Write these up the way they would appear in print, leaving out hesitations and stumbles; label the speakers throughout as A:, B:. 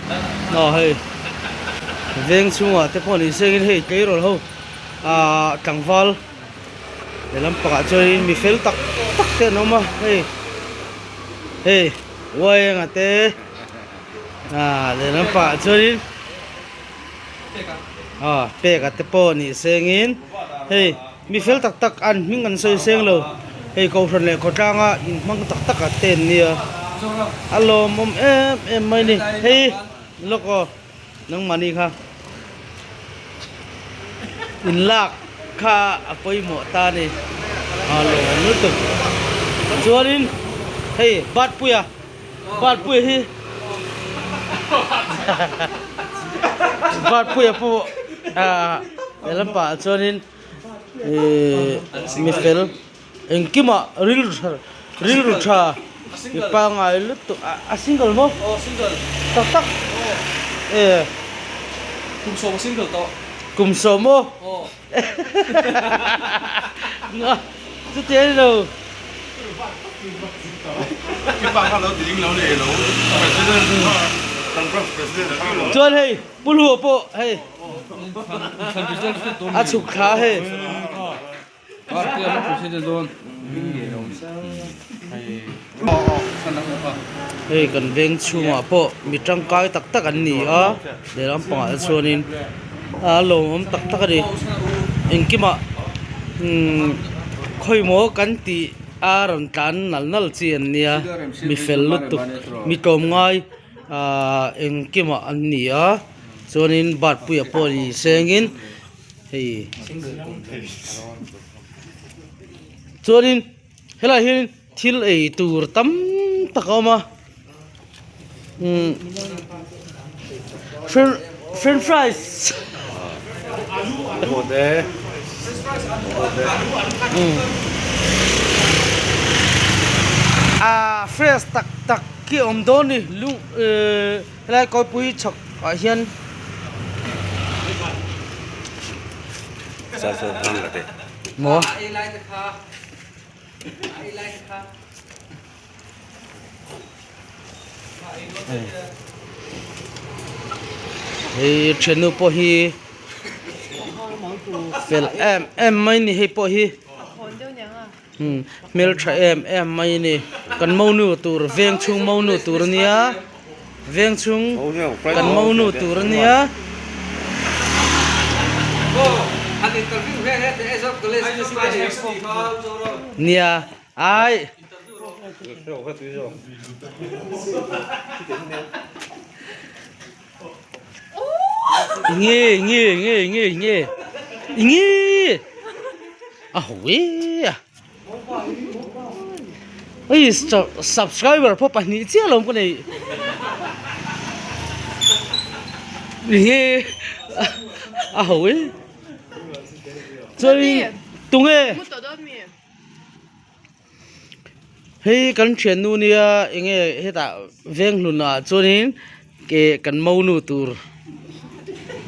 A: Aw hei veng chhungah te pawh ni sengin hei tleirawl ho ahh tlangval lehlam pakah chuanin mi fel tak tak te an awm a hei hei uaenga te ahh lehlam pakah chuanin aw peka te pawh ni sengin hei. Mi fel tak tak an hming an sawi seng lo, hei Kohhran leh khawtlanga inhmang tak tak ah te an nia, a lawmawm em em mai ni, hei lawk aw nangmahni kha inlak kha a pawimawh ta a ni, a lawmawm lutuk chuanin hei Batpuia Batpuia hi Batpuia pawh ah helam pahah chuanin ihh mi fel engkimah rilru tha rilru tha mi pangngai lutuk a single maw tak tak e kum sawm maw chuti a ni lo. Chuan hei Pu Hlua pawh hei a chhuk thla hei. Hei kan veng chhungah pawh mi tangkai tak tak an ni a lehlam pangah te chuanin a lawmawm tak tak a ni engkimah umm khawimaw kan tih a rawn tlan nal nal chi an nia mi fel lutuk mi tlawmngai ahh engkimah an ni a chuanin batpuia pawh ni sengin hei chuanin helaiah hian thil ei tur tam tak a awm a umm french fries ah fresh tak tak khi a awm dawn a ni lung ehh helai kawipui chhak ah hian. Maw. Hei thiannu pawh hi fel em em mai ni hei pawh hi hmeltha em em mai ni kan monu tur veng chhung monu tur ania veng chhung kan monu tur ania. Nia ai. Nge nge nge nge nge nge a ho e a hei subscriber pawh pahnih chiah lo ka nei nge a ho e chuanin tunge. Hei kan thiannu nia enge hetah veng hlunah chuanin ke kan monu tur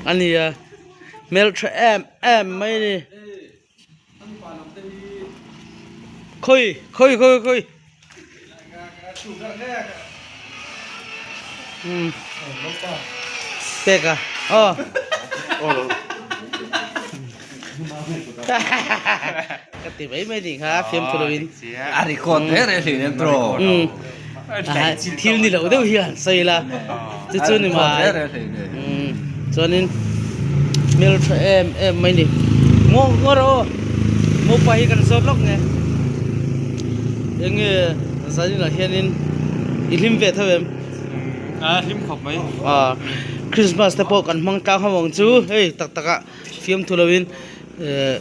A: a nia hmeltha em em mai a ni khawi khawi khawi khawi umm peka aw. Ka ti mai mai nih kha fiamthu lovin.
B: A record reng reng hlei nen tawh.
A: Umm thil ni lo deuh hi han sawi la chu chu ni mai. Umm chuanin hmeltha em em mai ni. Ngaw ngaw rawh aw mopa hi kan zawt lawk nge. Enge zaninah hianin i hlim ve tho em?
B: A hlim khawp mai.
A: Aw Christmas te pawh kan hmang tlang ho ang chu hei tak takah fiamthu lovin. Eh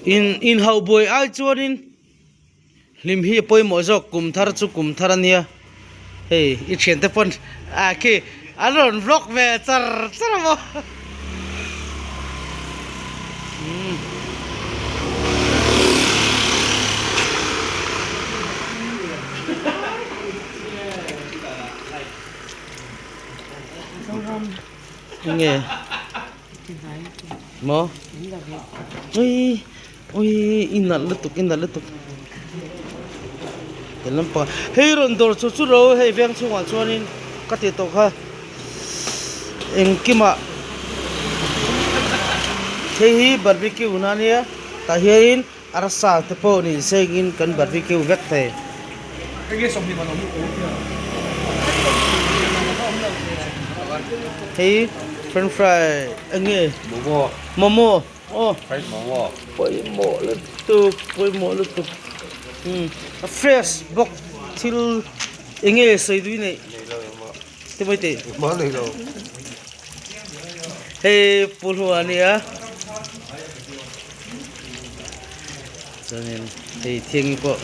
A: in inhauh buai ai chuanin hlim hi a pawimawh zawk kum thar chu kum thar a nia hei i thiante pawn ah khi an rawn vlog ve char char a maw umm. Nge. Maw ui ui i nalh lutuk i nalh lutuk he lampang hei rawn dawr chu chu ro hei veng chhungah chuanin ka ti tawh kha. Engkimah hei hi barbecue na ania tah hianin arsa te pawh ni sengin kan barbecue vek thei. Hei french fry eng nge momo aw pawimawh lutuk pawimawh lutuk umm a fresh bawk thil eng nge sawi dui neih. Ti mai teh. Hei pu hlua a nia. Chuanin hei thing pawh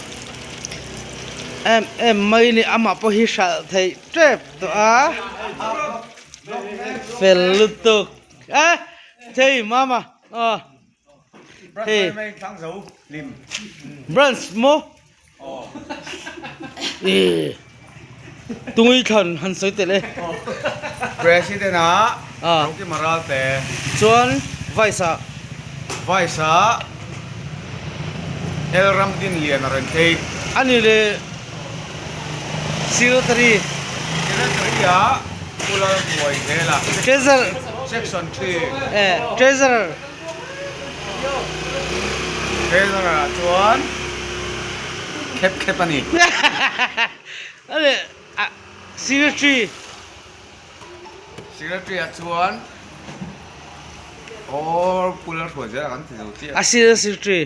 A: em em mai ni amah pawh hi hralh theih tep tawh a. Fel lutuk a thei mama aw hei branch maw. Tungui thlan han sawi tel e.
B: President ah Rocky Maralte.
A: Chuan Vice ah.
B: Vice ah El Ramdin Lian a rawn phei.
A: Ani leh Secretary.
B: Secretary ah Pu Lalbuai Zela.
A: Treasurer.
B: Section 3.
A: Treasurer.
B: Treasurer ah chuan khep khep a ni.
A: A leh a secretary.
B: Secretary ah chuan aw Pu Lalhruai zel a kan ti zo chiah.
A: A secretary.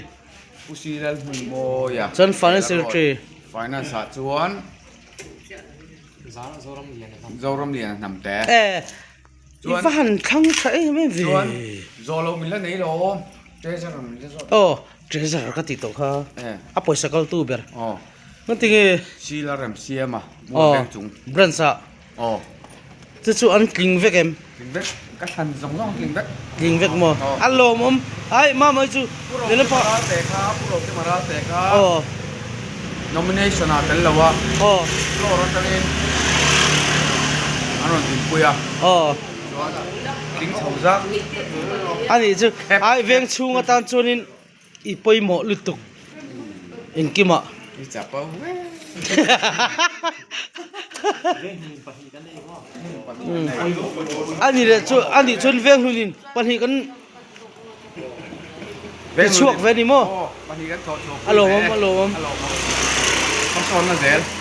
B: Pu Si Lalhmunmawia.
A: Chuan finance secretary.
B: Finance ah chuan Zoram Liana Hnamte.
A: I va han thlang tha em em ve.
B: Chuan zawh loh min la nei lo treasurer min la zawt.
A: Aw treasurer ka tih tawh kha a pawisa kal tu ber.
B: Aw.
A: Engati nge?
B: Sila Remsiama mual veng chung.
A: Branch ah.
B: Aw.
A: Chu chu an tling vek em?
B: Tling vek ka thlan zawng zawng tling vek.
A: Tling vek maw? A lawmawm ai mamai chu.
B: Pu Rokima Ralte kha Pu Rokima Ralte kha.
A: Aw.
B: Nomination ah tel lo a.
A: Aw.
B: Floor atangin an rawn dinpui a.
A: Aw.
B: Chuan tling chho zak.
A: A nih chu ai veng chhung atan chuanin i pawimawh lutuk engkimah.
B: I chap a ve.
A: A nih leh chu a nih chuan veng hlunin pahnih kan. Ti chhuak ve ni maw? A lawmawm a lawmawm.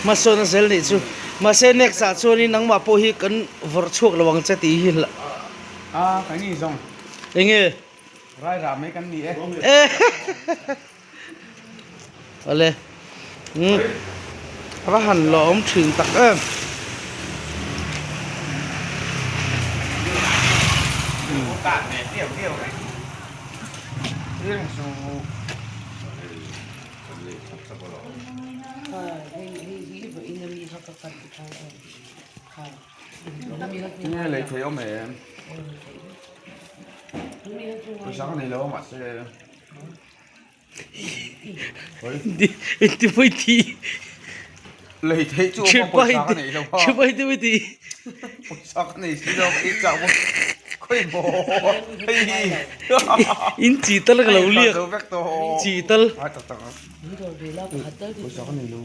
A: Hmasawnna zel nih chu. Mahse next ah chuanin nangmah pawh hi kan vawrh chhuak lo ang che tih hi hla.
B: A kan ni zawng.
A: Enge?
B: Rai rah mai kan ni e.
A: Awle. Umm. A va han lawm thin tak em.
B: Tinge lei thei awm em? Pawisa ka nei lo a mahse.
A: Inti pawh i ti.
B: Lei theih chu awm a pawisa ka nei lo a.
A: Thipa inti pawh i ti.
B: Pawisa ka nei si lo i chah bawk. Khawi maw hei hi.
A: In chi tal ka lo liak. Chi tal.
B: Ai tak tak a. Pawisa ka nei lo.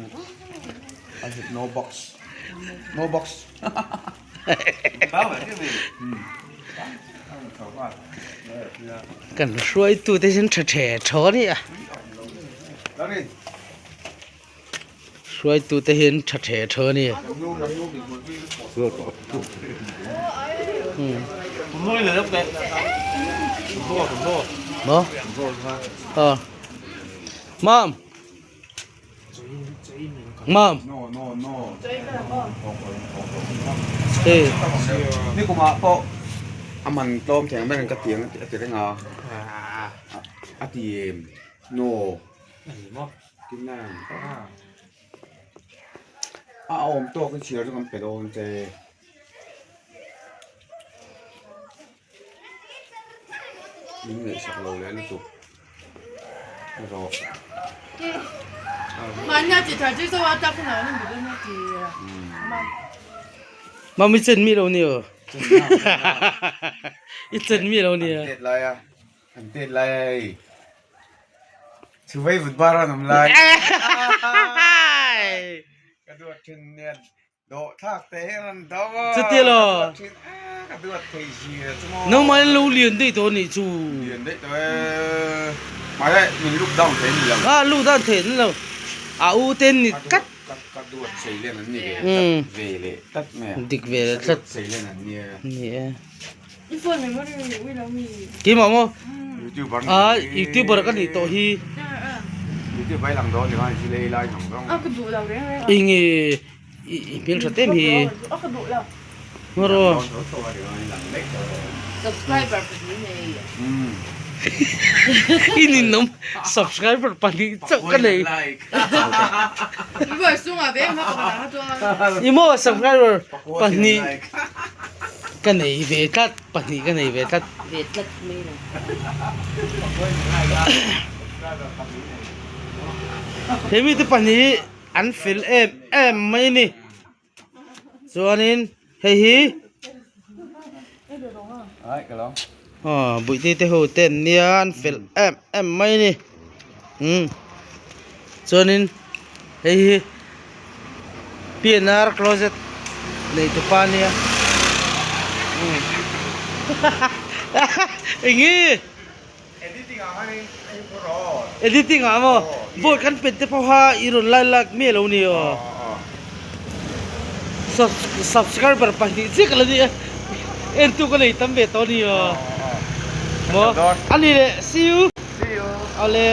B: I have no box. No box.
A: Kan hruaitu te hian tha the thaw a ni a hruaitu te hian tha the thaw a ni a maw aw mam. Mam. Hey.
B: Ni kumah pawh a man tlawm thei ang ber in ka ti ang a ti reng a a ti em no a awm tawk in chhiar chu kan pe dawn che. Min ngaihsak lo leh lutuk erawh.
A: Mami chen mi lo ni aw. I chen mi lo ni a.
B: An tet lai a. An tet lai a hei. Chuvei vut bar an awm lai. Ka duat thin nen. Dawhthlak te hian an do a.
A: Chuti lo.
B: Ka duat thei zia chu maw.
A: Nangmah in lo lian daih tawh anih chu.
B: Lian daih tawh e. Mahse min look down thei ani lo.
A: A look down thei ani lo. A u te an ni tlat.
B: Ka duat sei len an ni ve tlat ve leh tlat mai a.
A: Dik ve leh tlat.
B: Ka duat sei len an nia.
A: Ni e.
C: I phone memory ui lo mi.
A: Keimah maw?
B: Youtuber
A: A youtuber ka nih tawh hi.
B: Youtuber i lang dawn ni khan i lei lai zawng zawng.
C: A ka duh lo reng reng a.
A: Enge i hmel tha tem hi.
C: A ka duh lo.
A: Ngaw.
C: Subscriber pahnih nei.
A: I ninawm subscriber pahnih chauh ka nei. I maw subscriber pahnih ka nei ve tlat pahnih ka nei ve tlat.
C: Ve tlat mai lo.
A: He mite pahnih an fel em em mai a ni. Chuanin hei hi aw buihte te ho te an nia an fel em em mai a ni umm chuanin hei hi P&R closet nei tupa a nia umm enge Editing ah maw vote kan pet te pawha i rawn lai lak miah lo ni aw. Subscriber pahnih chiah ka la ni a entu ka nei tam ve tawh a ni aw. Maw ani leh see you. Awle.